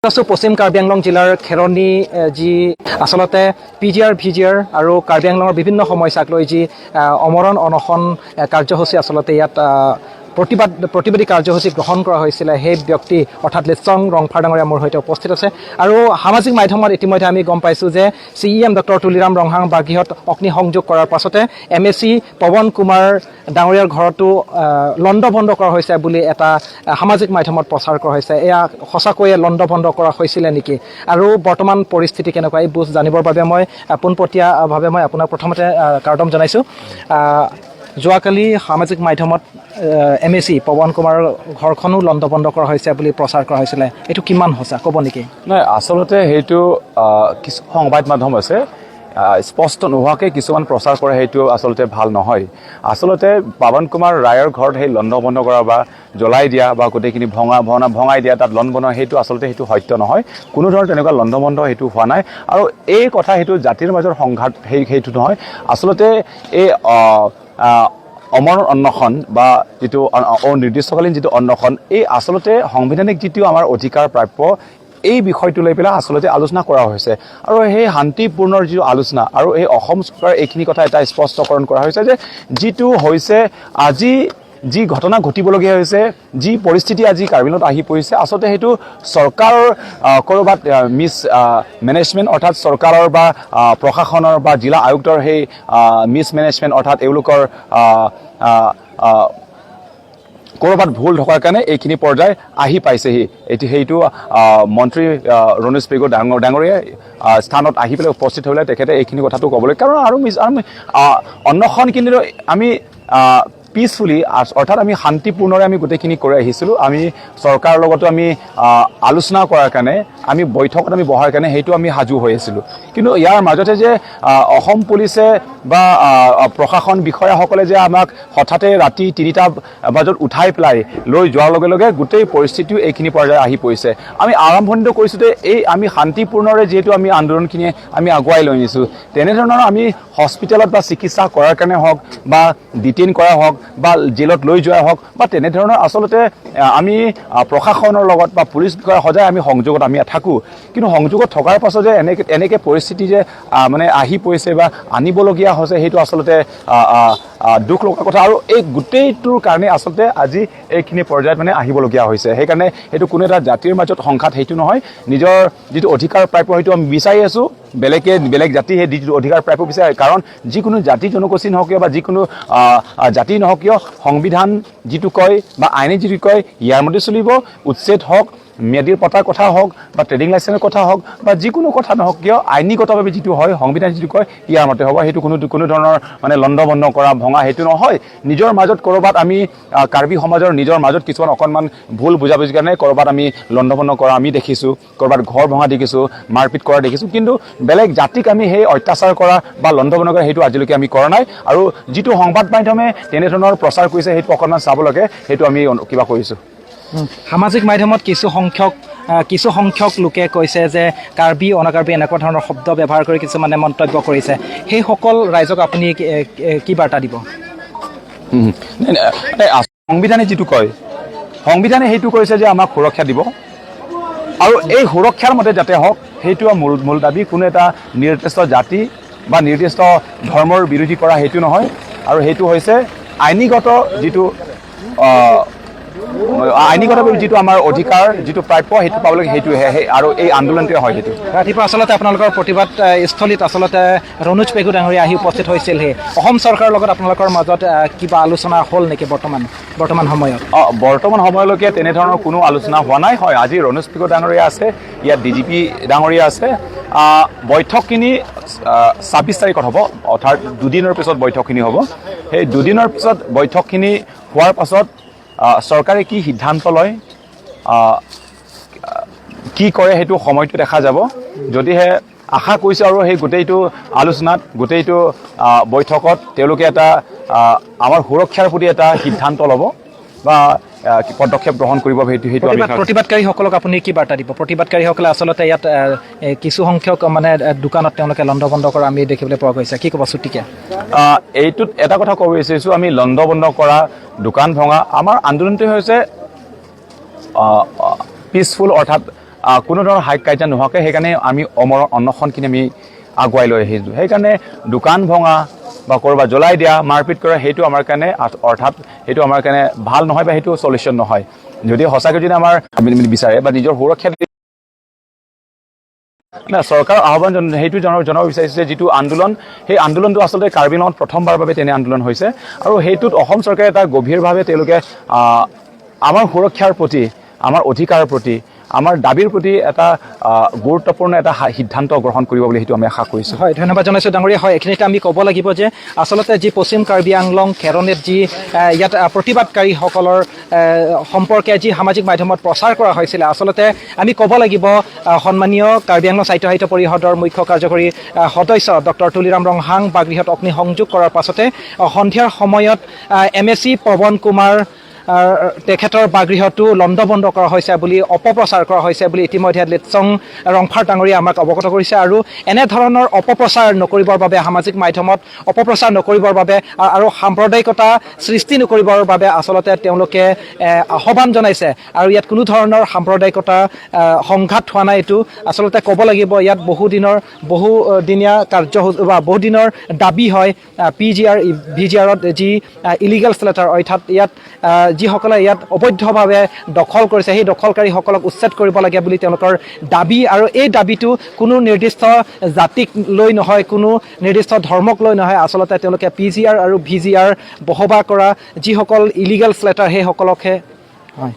আছোঁ পশ্চিম কাৰ্বি আংলং জিলাৰ খেৰণি, যি আচলতে পিজিআৰ, ভিজিআৰ আৰু কাৰ্বি আংলঙৰ বিভিন্ন সমস্যাক লৈ যি অমৰণ অনশন কাৰ্যসূচী আচলতে ইয়াত প্ৰতিবাদী কাৰ্যসূচী গ্ৰহণ কৰা হৈছিলে, সেই ব্যক্তি অৰ্থাৎ লেচং ৰংফাৰ ডাঙৰীয়া মোৰ সৈতে উপস্থিত আছে। আৰু সামাজিক মাধ্যমত ইতিমধ্যে আমি গম পাইছোঁ যে চিইএম ডক্টৰ তুলিৰাম ৰংহাং বাসগৃহত অগ্নিসংযোগ কৰাৰ পাছতে এমএচি পৱন কুমাৰ ডাঙৰীয়াৰ ঘৰতো লণ্ড ভণ্ড কৰা হৈছে বুলি এটা সামাজিক মাধ্যমত প্ৰচাৰ কৰা হৈছে। এয়া সঁচাকৈয়ে লণ্ড ভণ্ড কৰা হৈছিলে নেকি আৰু বৰ্তমান পৰিস্থিতি কেনেকুৱা, এই বুজ জানিবৰ বাবে মই পোনপটীয়াভাৱে মই আপোনাক প্ৰথমতে কাৰ্ডম জনাইছোঁ। যোৱাকালি সামাজিক মাধ্যমত এমএচি পৱন কুমাৰৰ ঘৰখনো লণ্ড ভণ্ড কৰা হৈছে বুলি প্ৰচাৰ কৰা হৈছিলে, এইটো কিমান সঁচা ক'ব নেকি? নাই, আচলতে সেইটো কিছু সংবাদ মাধ্যম আছে, স্পষ্ট নোহোৱাকৈ কিছুমান প্ৰচাৰ কৰে, সেইটো আচলতে ভাল নহয়। আচলতে পাৱন কুমাৰ ৰায়ৰ ঘৰত সেই লণ্ড ভণ্ড কৰা বা জ্বলাই দিয়া বা গোটেইখিনি ভঙা ভঙা ভঙাই দিয়া, তাত লণ্ড বন্ধ, সেইটো আচলতে সেইটো সত্য নহয়। কোনো ধৰণৰ তেনেকুৱা লণ্ড ভণ্ড সেইটো হোৱা নাই। আৰু এই কথা সেইটো জাতিৰ মাজৰ সংঘাত সেইটো নহয়। আচলতে এই আহ, আহ, অমৰ অন্নশন বা যিটো অনিৰ্দিষ্টকালীন যিটো অন্নশন, এই আচলতে সাংবিধানিক যিটো আমাৰ অধিকাৰ প্ৰাপ্য, এই বিষয়টো লৈ পেলাই আচলতে আলোচনা কৰা হৈছে। আৰু সেই শান্তিপূৰ্ণৰ যিটো আলোচনা আৰু এই অসম চৰকাৰৰ এইখিনি কথা এটা স্পষ্টকৰণ কৰা হৈছে যে যিটো হৈছে আজি যি ঘটনা ঘটিবলগীয়া হৈছে, যি পৰিস্থিতি আজি কাৰ্বিলত আহি পৰিছে, আচলতে সেইটো চৰকাৰৰ ক'ৰবাত মিছ মেনেজমেণ্ট, অৰ্থাৎ চৰকাৰৰ বা প্ৰশাসনৰ বা জিলা আয়ুক্তৰ সেই মিছ মেনেজমেণ্ট, অৰ্থাৎ এওঁলোকৰ আহ, আহ, আহ, ক'ৰবাত ভুল থকাৰ কাৰণে এইখিনি পৰ্যায় আহি পাইছেহি। এইটো সেইটো মন্ত্ৰী ৰণোজ পেগু ডাঙৰীয়াই স্থানত আহি পেলাই উপস্থিত হৈ পেলাই তেখেতে এইখিনি কথাটো ক'বলৈ কাৰণ আৰু মিছ আৰু অন্নশন কিন্তু আমি পিচফুলি, অৰ্থাৎ আমি শান্তিপূৰ্ণৰে আমি গোটেইখিনি কৰি আহিছিলোঁ। আমি চৰকাৰৰ লগতো আমি আলোচনা কৰাৰ কাৰণে, আমি বৈঠকত আমি বহাৰ কাৰণে সেইটো আমি সাজু হৈ আছিলোঁ। কিন্তু ইয়াৰ মাজতে যে অসম পুলিচে বা প্ৰশাসন বিষয়াসকলে যে আমাক হঠাতে ৰাতি 3টা বজাত উঠাই পেলাই লৈ যোৱাৰ লগে লগে গোটেই পৰিস্থিতিও এইখিনি পৰ্যায় আহি পৰিছে। আমি আৰম্ভণিটো কৰিছোঁ যে এই আমি শান্তিপূৰ্ণৰে যিহেতু আমি আন্দোলনখিনি আমি আগুৱাই লৈ নিছোঁ, তেনেধৰণৰ আমি হস্পিটেলত বা চিকিৎসা কৰাৰ কাৰণে হওক বা ডিটেইন কৰা হওক বা জেলত লৈ যোৱা হওক বা তেনেধৰণৰ আচলতে আমি প্ৰশাসনৰ লগত বা পুলিচ বিষয়া সদায় আমি সংযোগত আমি থাকোঁ। কিন্তু সংযোগত থকাৰ পাছত যে এনেকৈ পৰিস্থিতি যে মানে আহি পৰিছে বা আনিবলগীয়া হৈছে, সেইটো আচলতে আহ, আহ, আহ, দুখ লগা কথা। আৰু এই গোটেইটোৰ কাৰণে আচলতে আজি এইখিনি পৰ্যায়ত মানে আহিবলগীয়া হৈছে। সেইকাৰণে সেইটো কোনো এটা জাতিৰ মাজত সংঘাত সেইটো নহয়। নিজৰ যিটো অধিকাৰ প্ৰাপ্য সেইটো আমি বিচাৰি আছোঁ। বেলেগে বেলেগ জাতি সেই যিটো অধিকাৰ প্ৰাপ্য বিচাৰে, কাৰণ যিকোনো জাতি জনগোষ্ঠী নহওক কিয় বা যিকোনো জাতি নহওক কিয়, সংবিধান যিটো কয় বা আইনে যিটো কয় ইয়াৰ মতে চলিব। উচ্ছেদ হওক, ম্যাদীৰ পতাৰ কথা হওক বা ট্ৰেডিং লাইচেঞ্চৰ কথা হওক বা যিকোনো কথা নহওক কিয়, আইনীগতভাৱে যিটো হয়, সংবিধান যিটো কয় ইয়াৰ মতে হ'ব। সেইটো কোনো কোনো ধৰণৰ মানে লণ্ড ভণ্ড কৰা, ভঙা সেইটো নহয়। নিজৰ মাজত ক'ৰবাত আমি কাৰ্বি সমাজৰ নিজৰ মাজত কিছুমান অকণমান ভুল বুজাবুজিৰ কাৰণে ক'ৰবাত আমি লণ্ড ভণ্ড কৰা আমি দেখিছোঁ, ক'ৰবাত ঘৰ ভঙা দেখিছোঁ, মাৰপিট কৰা দেখিছোঁ। কিন্তু বেলেগ জাতিক আমি সেই অত্যাচাৰ কৰা বা লণ্ড ভণ্ড কৰা সেইটো আজিলৈকে আমি কৰা নাই। আৰু যিটো সংবাদ মাধ্যমে তেনেধৰণৰ প্ৰচাৰ কৰিছে, সেইটো অকণমান চাব লাগে। সেইটো আমি কিবা কৰিছোঁ। সামাজিক মাধ্যমত কিছু সংখ্যক লোকে কৈছে যে কাৰ্বি, অনাকাৰ্বি এনেকুৱা ধৰণৰ শব্দ ব্যৱহাৰ কৰি কিছুমানে মন্তব্য কৰিছে। সেইসকল ৰাইজক আপুনি কি বাৰ্তা দিব? নাই, নাই, নাই, সংবিধানে যিটো কয়, সংবিধানে সেইটো কৈছে যে আমাক সুৰক্ষা দিব আৰু এই সুৰক্ষাৰ মতে যাতে হওক, সেইটো মূল মূল দাবী। কোনো এটা নিৰ্দিষ্ট জাতি বা নিৰ্দিষ্ট ধৰ্মৰ বিৰোধী কৰা সেইটো নহয়। আৰু সেইটো হৈছে আইনীগত যিটো আইনীগতভাৱে যিটো আমাৰ অধিকাৰ, যিটো প্ৰাপ্য, সেইটো পাব লাগে। সেইটোহে সেই আৰু এই আন্দোলনটোৱে হয় সেইটো। ৰাতিপুৱা আচলতে আপোনালোকৰ প্ৰতিবাদ স্থলীত আচলতে ৰণোজ পেগু ডাঙৰীয়া আহি উপস্থিত হৈছিলহি। অসম চৰকাৰৰ লগত আপোনালোকৰ মাজত কিবা আলোচনা হ'ল নেকি বৰ্তমান সময়ত? অঁ, বৰ্তমান সময়লৈকে তেনেধৰণৰ কোনো আলোচনা হোৱা নাই। হয়, আজি ৰণোজ পেগু ডাঙৰীয়া আছে ইয়াত, ডিজিপি ডাঙৰীয়া আছে। বৈঠকখিনি 26 তাৰিখত হ'ব, অৰ্থাৎ দুদিনৰ পিছত বৈঠকখিনি হ'ব। সেই দুদিনৰ পিছত বৈঠকখিনি হোৱাৰ পাছত চৰকাৰে কি সিদ্ধান্ত লয়, কি কৰে, সেইটো সময়টো দেখা যাব। যদিহে আশা কৰিছোঁ আৰু সেই গোটেইটো আলোচনাত, গোটেইটো বৈঠকত তেওঁলোকে এটা আমাৰ সুৰক্ষাৰ প্ৰতি এটা সিদ্ধান্ত ল'ব বা পদক্ষেপ গ্ৰহণ কৰিব, সেইটো আমি প্ৰতিবাদকাৰীসকলক আপুনি কি বাৰ্তা দিব? প্ৰতিবাদকাৰীসকলে আচলতে ইয়াত কিছু সংখ্যক মানে দোকানত তেওঁলোকে লণ্ড ভণ্ড কৰা আমি দেখিবলৈ পোৱা গৈছে। কি ক'ব চুটিকে? এইটোত এটা কথা ক'ব বিচাৰিছোঁ, আমি লণ্ড ভণ্ড কৰা, দোকান ভঙা, আমাৰ আন্দোলনটোৱে হৈছে পিচফুল, অৰ্থাৎ কোনো ধৰণৰ হাই কাজিয়া নোহোৱাকৈ সেইকাৰণে আমি অমৰ অন্নশনখিনি আমি আগুৱাই লৈ আহিছোঁ। সেইকাৰণে দোকান ভঙা বা ক'ৰবাত জ্বলাই দিয়া, মাৰপিট কৰা, সেইটো আমাৰ কাৰণে অৰ্থাৎ সেইটো আমাৰ কাৰণে ভাল নহয় বা সেইটো চলিউশ্যন নহয়। যদি সঁচাকৈ যদি আমাৰ বিচাৰে বা নিজৰ সুৰক্ষা না, চৰকাৰৰ আহ্বান সেইটো জনাব বিচাৰিছে যে যিটো আন্দোলন, সেই আন্দোলনটো আচলতে কাৰ্বি আংলঙত প্ৰথমবাৰৰ বাবে তেনে আন্দোলন হৈছে আৰু সেইটোত অসম চৰকাৰে এটা গভীৰভাৱে তেওঁলোকে আমাৰ সুৰক্ষাৰ প্ৰতি, আমাৰ অধিকাৰৰ প্ৰতি, আমাৰ দাবীৰ প্ৰতি এটা গুৰুত্বপূৰ্ণ এটা সিদ্ধান্ত গ্ৰহণ কৰিব বুলি সেইটো আমি আশা কৰিছোঁ। হয়, ধন্যবাদ জনাইছোঁ ডাঙৰীয়া। হয়, এইখিনিতে আমি ক'ব লাগিব যে আচলতে যি পশ্চিম কাৰ্বি আংলং খেৰণিত যি ইয়াত প্ৰতিবাদকাৰীসকলৰ সম্পৰ্কে যি সামাজিক মাধ্যমত প্ৰচাৰ কৰা হৈছিলে, আচলতে আমি ক'ব লাগিব সন্মানীয় কাৰ্বি আংলং স্বায়ত্ত সাহিত্য পৰিষদৰ মুখ্য কাৰ্যকৰী সদস্য ডক্টৰ তুলিৰাম ৰংহাং বাসগৃহত অগ্নিসংযোগ কৰাৰ পাছতে সন্ধিয়াৰ সময়ত এমএচি পৱন কুমাৰ তেখেতৰ বাসগৃহটো লণ্ডভণ্ড কৰা হৈছে বুলি অপপ্ৰচাৰ কৰা হৈছে বুলি ইতিমধ্যে লিটচং ৰংফাৰ ডাঙৰীয়া আমাক অৱগত কৰিছে। আৰু এনেধৰণৰ অপপ্ৰচাৰ নকৰিবৰ বাবে, সামাজিক মাধ্যমত অপপ্ৰচাৰ নকৰিবৰ বাবে আৰু সাম্প্ৰদায়িকতা সৃষ্টি নকৰিবৰ বাবে আচলতে তেওঁলোকে আহ্বান জনাইছে। আৰু ইয়াত কোনো ধৰণৰ সাম্প্ৰদায়িকতা সংঘাত হোৱা নাই। এইটো আচলতে ক'ব লাগিব, ইয়াত বহুদিনৰ বহুদিনীয়া কাৰ্যসূচী বা বহুদিনৰ দাবী হয় পিজিআৰ ভিজিআৰত যি ইলিগেল ছেটেলাৰ, অৰ্থাৎ ইয়াত যিসকলে ইয়াত অবৈধভাৱে দখল কৰিছে, সেই দখলকাৰীসকলক উচ্ছেদ কৰিব লাগে বুলি তেওঁলোকৰ দাবী। আৰু এই দাবীটো কোনো নিৰ্দিষ্ট জাতিক লৈ নহয়, কোনো নিৰ্দিষ্ট ধৰ্মক লৈ নহয়। আচলতে তেওঁলোকে পিজিআৰ আৰু ভিজিআৰ বসবাস কৰা যিসকল ইলিগেল ছেটেলাৰ, সেইসকলকহে হয়।